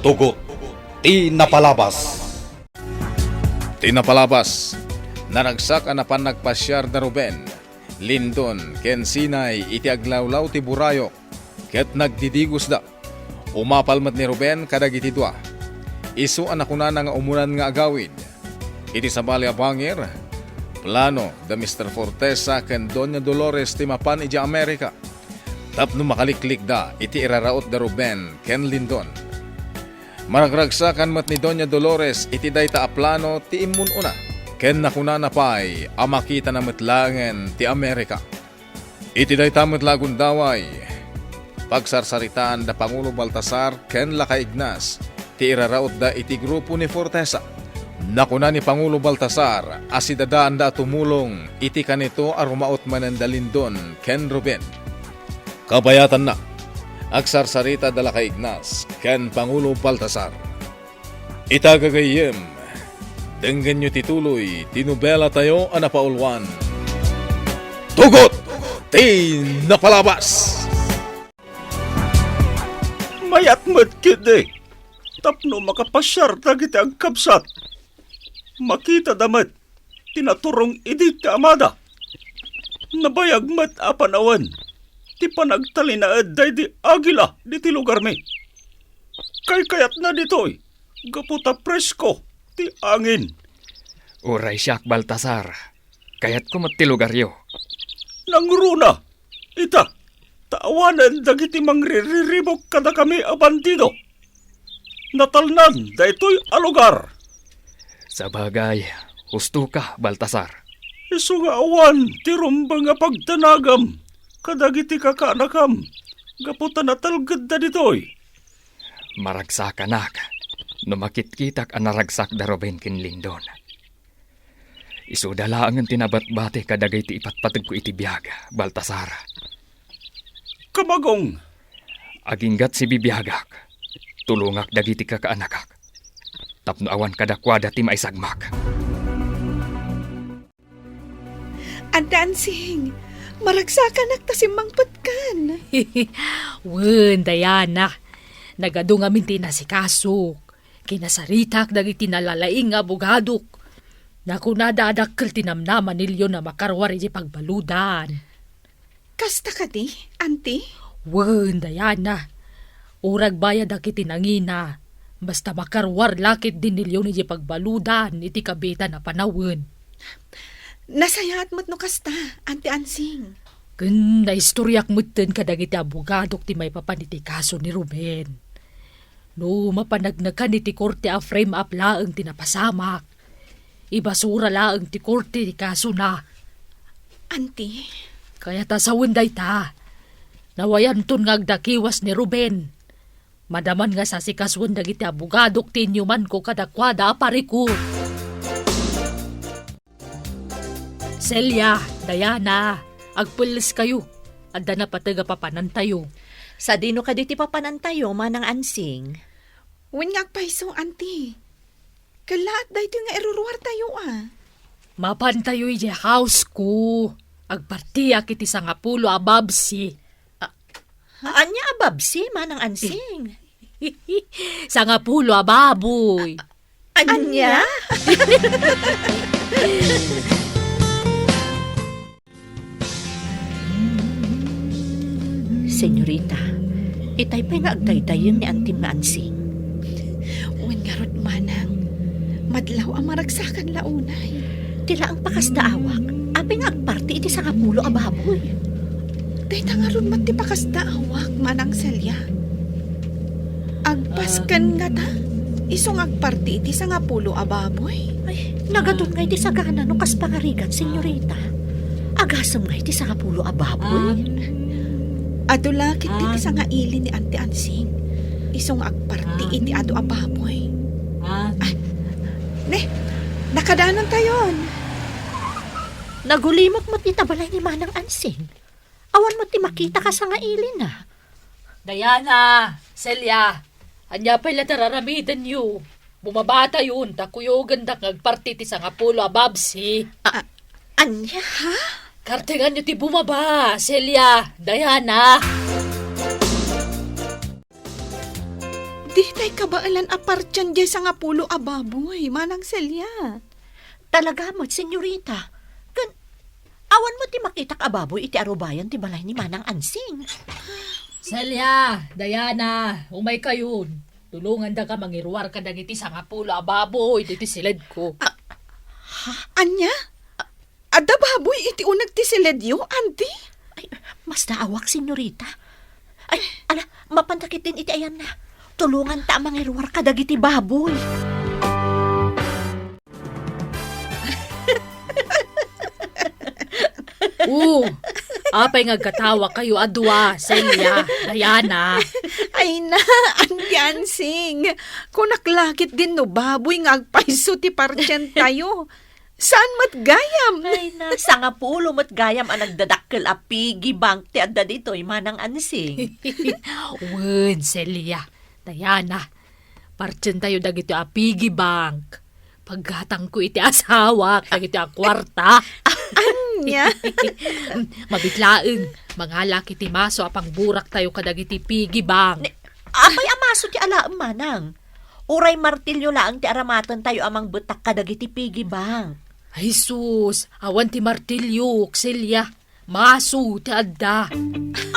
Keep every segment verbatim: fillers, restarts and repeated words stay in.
Tugot ti napalabas. Ti napalabas, naragsak a napan nagpasiar da Ruben, Lindon, ken Sinay iti aglawlaw ti burayok, ket nagdidigosda. Umapal met ni Ruben kadagiti dua. Isu a nakunana nga umunan nga agawid. Iti sabali a bangir, plano da Mister Fortesa ken Doña Dolores ti mapan idiay Amerika tapno makaliklikda iti iraraut da Ruben ken Lindon. Maragragsakan met ni Doña Dolores iti dayta a plano ti immun-una, ken nakunana pay a makitana met laengen ti Amerika. Iti dayta met la a gundaway, pagsarsaritaan da Pangulo Baltasar ken Lakay Ignas ti irarautda iti grupo ni Fortesa. Nakuna ni Pangulo Baltasar a sidadaanda a tumulong iti kanito a rumaut manen da Lindon ken Ruben. Kabayatanna, agsarsarita da Lakay Ignas ken Pangulo Baltasar. Ita gagayyem, denggenyo ti tuloy ti nobelatayo a napauluan, Tugot ti Napalabas! Mayat met ketdi tapno makapasiar dagiti agkabsat. Makitada met ti naturong idi ti amada. Nabayag met a panawen ti panagtalinaed daydi agila diti lugarmi. Kaykayatna ditoy gapu ta presko ti angin. Uray siak, Baltasar, kayatko met ti lugaryo. Nangruna, ita, ta awanen dagiti mangririribuk kadakami a bandido. Natalnan daytoy a lugar. Sabagay, husto ka, Baltasar. Isu nga awan ti rumbeng a pagdanagam kadagiti kakaanakam gapu ta natalgedda ditoy. Maragsakanak no makitkitak a naragsak da Ruben ken Lindon. Isuda laengen ti nabatbati kadagiti ipatpategko iti biag, Baltasar. Kamagong! Aginggat sibibiagak, tulongak dagiti kakaanakak, tapno awan kadakuada ti maisagmak. Ante Ansing, maragsakanak ta simmangpetkan. Wen, Diana, nagadu ngamin ti inasikasok. Kinasaritak dagiti nalalaing nga abogadok. Nakunada a dakkel ti namnama ni Leon a makaruar iti pagbaludan. Kasta kadi, Auntie? Wen, Diana. Uray agbayadak iti nangina, basta makaruar la ketdi ni Leon iti pagbaludan iti kabiitan a panawen. Nasayaat met no kasta, Auntie Ansing. Ken naistoriak metten kadagiti abogadok ti maipapan iti kaso ni Ruben. No mapaneknekan iti korte a frame up laeng ti napasamak, ibasura laeng ti korte ti kasona. Auntie? Kayat a sawen dayta, nawayanton nga agdakiwas ni Ruben. Madaman nga sasikasuen dagiti abogadok ti inyumanko kadakuada a parikut. Celia, Diana, agpelleskayo. Adda napateg a papanantayo. Sadino kadi ti papanantayo, Manang Ansing? Wen nga agpayso, Auntie. Kellaat daytoy nga iruruartayo a. Mapantayo idiay house ko. Agpartiak iti sangapulo a babsi. A-, ania a babsi, Manang Ansing? Sangapulo a baboy. Ania? Senyorita, itay pay nga agdaydayeng ni Antim nga Ansing. Wen ngarud, Manang, madlaw a maragsakan la unay. Ti laeng pakasdaawak, apay nga agparti iti sangapulo a baboy? Dayta ngarud met ti pakasdaawak, Manang Celia. Agpasken ngata, isu nga agparti iti sangapulo a baboy. Ay, nagadun nga iti sagana no kas pangarigat, senyorita. Agasem nga iti sangapulo a baboy. Adu la ketdi ti sangaili ni Auntie Ansing. Isu nga agparti iti adu a baboy. Ay, ne, nakadanontayon. Nagulimek met ita balay ni Manang Ansing. Awan met ti makita kas sangailina. Diana, Celia, ania pay la ti ar-aramidenyo? Bumabatayon ta kuyogendak nga agparti ti sangapulo a babsi. A-, ania? Ha? Kartenganyo ti bumaba, Celia, Diana. Ditay kabaelan a partian diay sangapulo a baboy, Manang Celia. Talaga met, senyorita. Ken, awan met ti makitak a baboy iti arubayan ti balay ni Manang Ansing. Celia, Diana, umaykayon. Tulongandaka mangiruar kadagiti sangapulo a baboy ditoy siledko. Ah, ha? Ania? Adda baboy iti uneg ti siledyo, Auntie? Ay, masdaawak, senyorita. Ay, ala, mapanta ketdin iti ayanna. Tulonganta a mangiruar kadagiti baboy. Oh, apay nga aggatawakayo a dua, Celia, Diana? Ay na, Auntie Ansing. Kunak la ketdin no baboy nga agpayso ti partientayo. Saan met gayam? Ay na, sangapulo met gayam a nagdadakkel a piggy bank ti adda ditoy, Manang Ansing. Wen, Celia, Diana, partientayo dagitoy a piggy bank. Paggatangko iti asawak dagitoy a kuarta. Ania? Mabit laeng, mangalak iti maso a pangburaktayo kadagiti piggy bank. Ne, apay a maso ti alaem, Manang? Uray martilyo laeng ti aramatentayo a mangbetak kadagiti piggy bank. Ay sus, awan ti martilyo, Celia. Maso ti adda.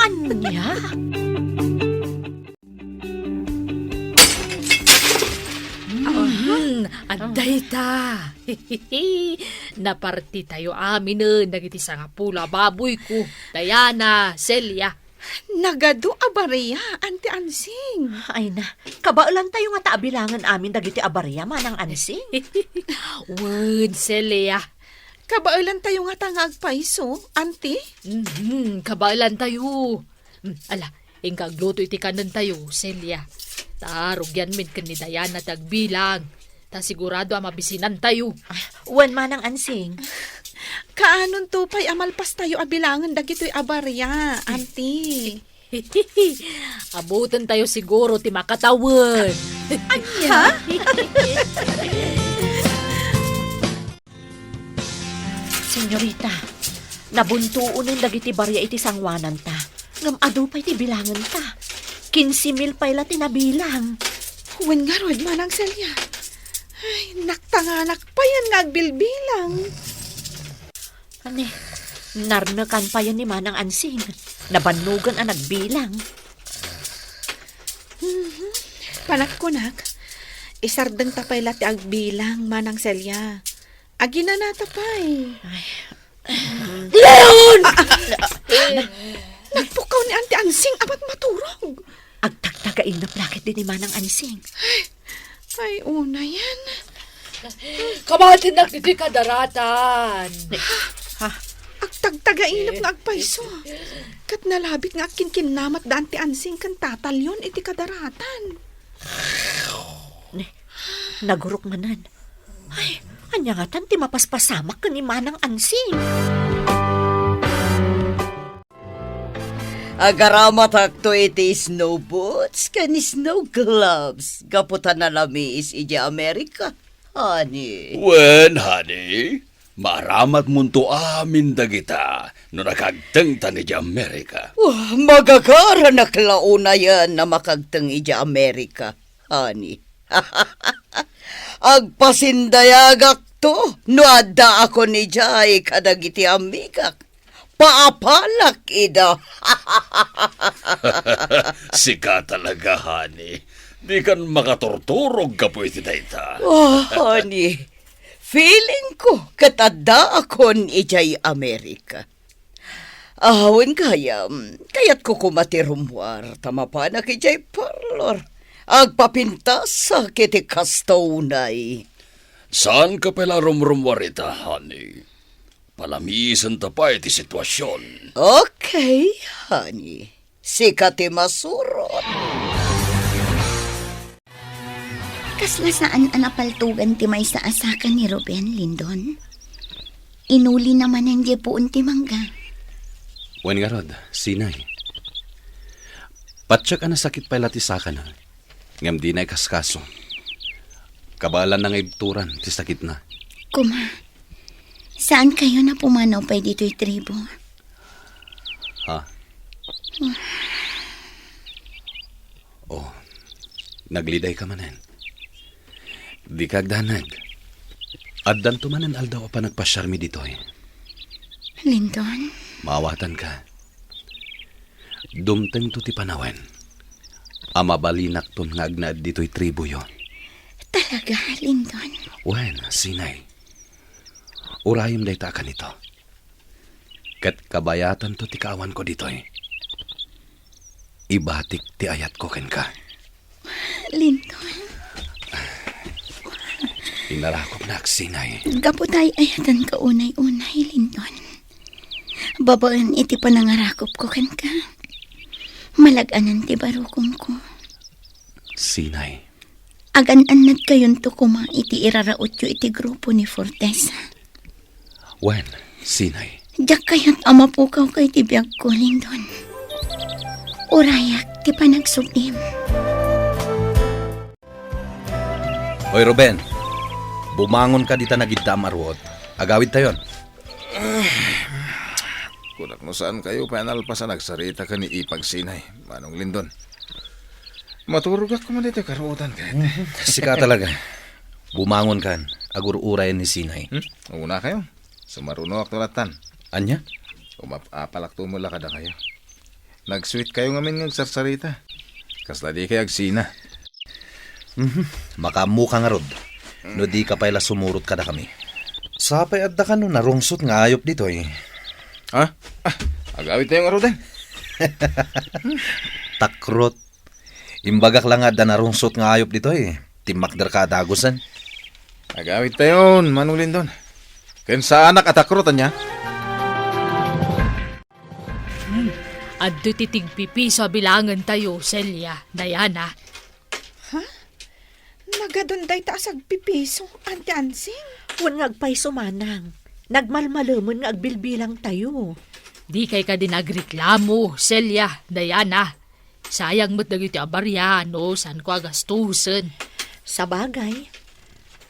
Ania? Mhm, adda ita. Napartitayo aminen dagiti sangapulo a baboyko, Diana, Celia. Nagadu a baria, Auntie Ansing. Ay na, kabaelantayo ngata a bilangen amin dagiti a baria, Manang Ansing. Wen, Celia. Kabaelantayo ngata nga agpayso, Auntie? Mhm, kabaelantayo. Mm, ala, inka agluto iti kanentayo, Celia. Ta rugianmin ken ni Diana ti agbilang. Ta sigurado a mabisinantayo. Ah, wen, Manang Ansing. Kaanonto pay a malpastayo a bilangen dagitoy a baria, Auntie? Abutentayo siguro ti makatawen. Ania? Senyorita, nabuntuonen dagiti baria iti sangoananta. Ngem adu pay ti bilangenta. Kinse mil pay la ti nabilang. Wen ngarud, Manang Celia. Ay, naktanganak payen nga agbilbilang. Ani, narnekan payen ni Manang Ansing. Nabannogen a nagbilang. Mhm. Panagkunak, isardengta pay la ti agbilang, Manang Celia. Aginanata pay. Ay. Leon! Ah, ah, ah, nagpukkaw ni Auntie Ansing, abat maturog. Agtagtagainep la ketdi ni Manang Ansing. Ay, unayen. Kamatennak iti kadaratan. Ha? Agtagtagainep nga agpayso. Ket nalabit nga agkinkinnamatda Auntie Ansing ken Tata Leon iti kadaratan. Ne, nagurok manen. Ay, ania ngatan ti mapaspasamak ken ni Manang Ansing? Agaramatakto iti snow boots ken snow gloves gapu ta nalamiis idiay Amerika, honey. Wen, honey, maaramatmonto amin dagita no nakagtengtan idiay Amerika. Wah, magagaranak la unayen a makagteng idiay Amerika, honey. Agpasindayagakto no addaakon idiay kadagiti amigak. Paapalak ida. Sika talaga, honey. Dikan makaturturog gapu iti dayta. Oh, honey. Feeling ko ket addaakon idiay Amerika. Awan gayam, kayatko koma ti rummuar ta mapanak idiay parlor. Agpapintasak iti kasta unay. Saanka pay la rumrummuar ita, honey. Palamiisenta pay ti situasion. Okay, honey. Sika ti masurot. Kasla saan a napaltogan ti maysa a saka ni Ruben, Lindon? Inulina manen diay puon ti mangga. Wen ngarud, sinay. Patiek a nasakit pay la ti sakana, ngem dina ikaskaso. Kabaelanna nga ibturan ti sakitna. Kuma, saankayon a pumanaw pay ditoy tribo? Ha? Oh. Naglidayka manen. Dika agdanag. Addanto manen aldaw a panagpasiarmi ditoy. Lindon? Maawatanka. Dumtengto ti panawen a mabalinakton nga agnaed ditoy tribuyo. Talaga, Lindon? Wen, Sinay. Urayem dayta a kanito. Ket kabayatanto ti kaawanko ditoy. Ibatik ti ayatko kenka. Lindon. Inarakopnak, Sinay. Gapu ta ay-ayatanka unay-unay, Lindon. Babaen iti panangarakopko kenka, malag-anan ti barukongko. Sinay. Agan-annadkayonto koma iti irarautyo iti grupo ni Fortesa. Wen, Sinay. Diak kayat a mapukawka iti biagko, Lindon. Urayak ti panagsub-im. Oy, Ruben, bumangonka dita nagiddaam a ruot. Agawidtayon. Kunak no saankayo pay a nalpas a nagsarita ken ni Ipag, Sinay, Manong Lindon. Maturogak koma ditoy karuotan ket. Sika talaga. Bumangonkan, agur-urayan ni Sinay. Hmm? Umunakayo. Sumarunoakto lattan. Ania? Umap-apalakto met la kadakayo. Nagsuitkayo ngamin nga agsarsarita. Kasla dikay agsina. Mhm. Makaammoka ngarud no dika pay la sumurot kadakami. Sapay adda kano narungsot nga ayup ditoy. Ha? Ah, agawidtayo ngaruden. Takrot. Imbagak la nga adda narungsot nga ayup ditoy. Timmakderka a dagusen. Agawidtayon, Manong Lindon. Ken saanak a takrot, ania? Hmm. Adda ti tigpipiso a bilangentayo, Celia, Diana. Ha? Nagadun dayta a sagpipiso, Auntie Ansing? Wen nga agpayso, Manang. Nagmalmalemen nga agbilbilangtayo. Dikay kadi nagreklamo, Celia, Diana. Sayang met dagiti a baria no saanko a gastusen. Sabagay.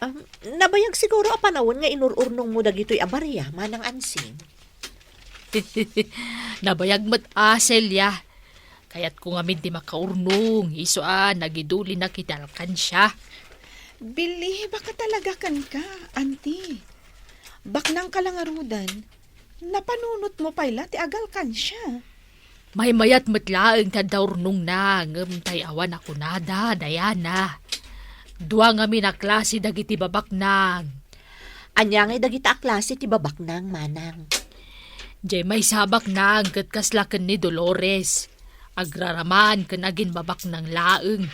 Um, nabayag siguro a panawen nga inur-urnongmo dagitoy a baria, Manang Ansing. Nabayag met a, Celia. Kayatko ngamin ti makaurnong, isu a nagidulina iti alkansia. Bilibaka talaga kenka, Auntie. Baknangka la ngaruden, napanunotmo pay la ti agalkansia. Maymayat met laeng ti adda urnongna, ngem tay awan a kunada, Diana. Dua ngamin a klase dagiti babaknang. Ania ngay dagita a klase ti babaknang, Manang? Jay maysa a baknang ket kasla ken ni Dolores. Agraraman ken aginbabaknang laeng.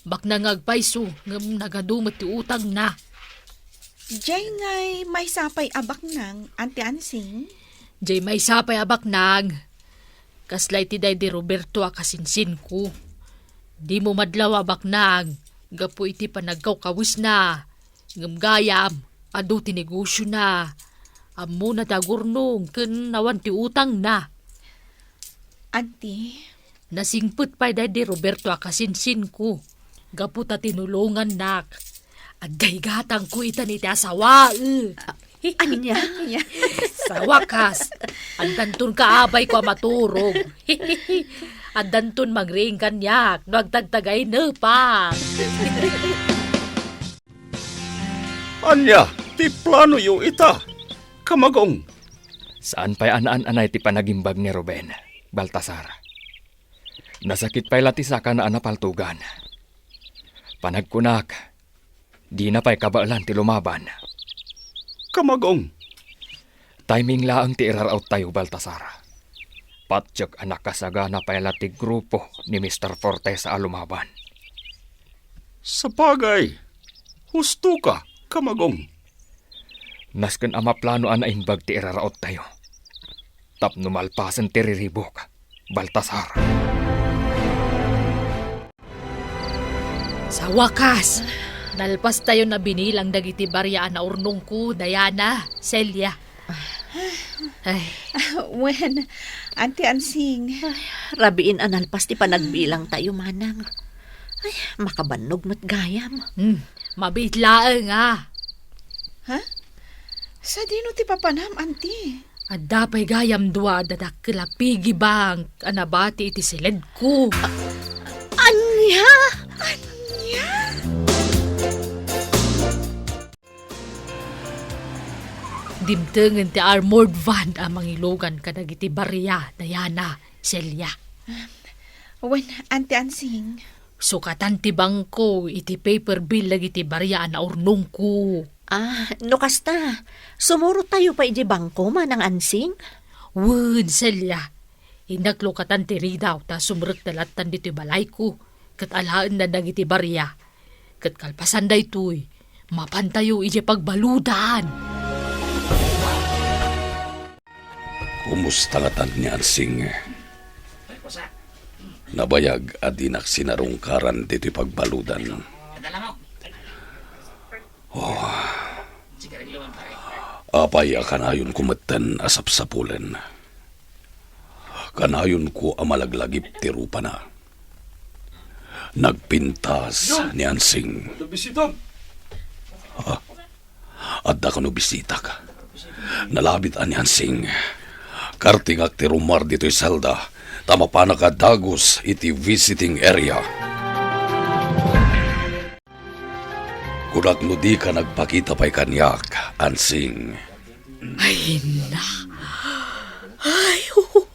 Baknang nga agpayso, ngem nagadu met ti utangna. Jay ngay maysa pay a baknang, Auntie Ansing? Jay maysa pay a baknang, kasla iti daydi Roberto a kasinsinko. Dimo madlaw a baknang, gapu iti panagkawkawisna. Ngem gayam, adu ti negosiona. Ammona ti agurnong ken awan ti utangna. Auntie? Nasingpet pay daydi Roberto a kasinsinko. Gapu ta tinulongannak. Adda igatangko itan iti asawaek. Ania? Sa wakas, addanton kaabayko a maturog. Addanton mangriing kaniak no agtagtagaynepak. Ania ti planoyo ita, Kamagong? Saan pay a naan-anay ti panagimbag ni Ruben, Baltasar. Nasakit pay la ti sakana a napaltogan. Panagkunak, dina pay kabaelan ti lumaban. Kamagong. Timing laeng ti iraraottayo, Baltasar. Patiek a nakasagana pay la ti grupo ni Mister Fortesa a lumaban. Sabagay, husto ka, Kamagong. Nasken a maplano a naimbag ti iraraottayo tapno malpasen ti riribuk, Baltasar. Sa wakas, nalpastayon a binilang dagiti baria a naurnongko, Diana, Celia. Ay. Wen, Auntie Ansing. Ay, rabiin a nalpas ti panagbilangtayo, Manang. Ay, makabannog met gayam. Hmm, mabiit laeng, a. Ha? Sadino ti papanam, Auntie? Adda pay gayam dua a dadakkel a piggy bank a nabati iti siledko. Ania? Ania? dimtengen ti armored van a mangilugan kadagiti baria, Diana, Celia. Wen, Auntie Ansing. Sukatan ti bangko iti paper bill dagiti baria a naurnongko. Ah, no kasta, sumurot tayo pa iti bangko, Manang Ansing? Wen, Celia. Innak lukatan ti ridaw ta sumrekda lattan ditoy balayko, ket alaenna dagiti baria. Ket kalpasan daytoy, mapantayo idiay pagbaludan. Kumusta ngatan ni Ansing? Nabayag a dinak sinarungkaran ditoy pagbaludan. Oh. Apay a kanayonko metten a sapsapulen? Kanayonko a malaglagip ti rupana. Nagpintas ni Ansing. Adda bisita. Ah, adda kano bisitak. Nalabit a ni Ansing. Kartingak ti rummuar ditoy selda, ta mapanak a dagus iti visiting area. Kunak no dika nagpakita pay kaniak, Ansing. Ay, na. Ay, oh,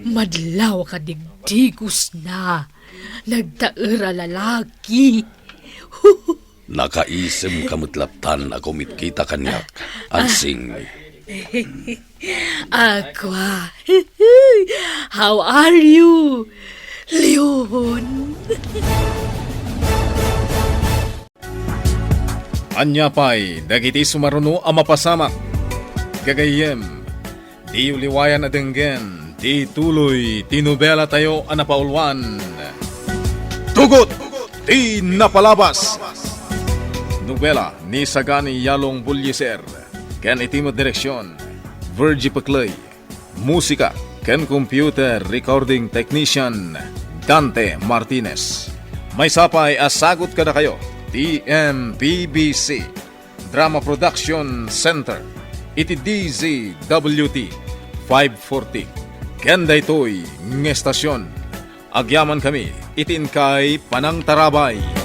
madlaw ka digdigos na. Nagtaer a lalaki. Nakaisem ka met lattan a kumitkita kaniak, Ansing. Aqua, how are you, Leon? Ania pay dagiti sumaruno a mapasamak? Gagayyem, diyo liwayan a denggen ti tuloy ti nobelatayo a napauluan, Tugot ti Napalabas. Nobela ni Sagani Yalong Bullieser ken iti met direksion, Virgie Pecley. Musika ken computer recording technician, Dante Martinez. Maysa pay a sagut kadakayo ti M P B C Drama Production Center iti D Z W T five forty ken daytoy nga estasion. Agyamankami iti inkay panangtarabay.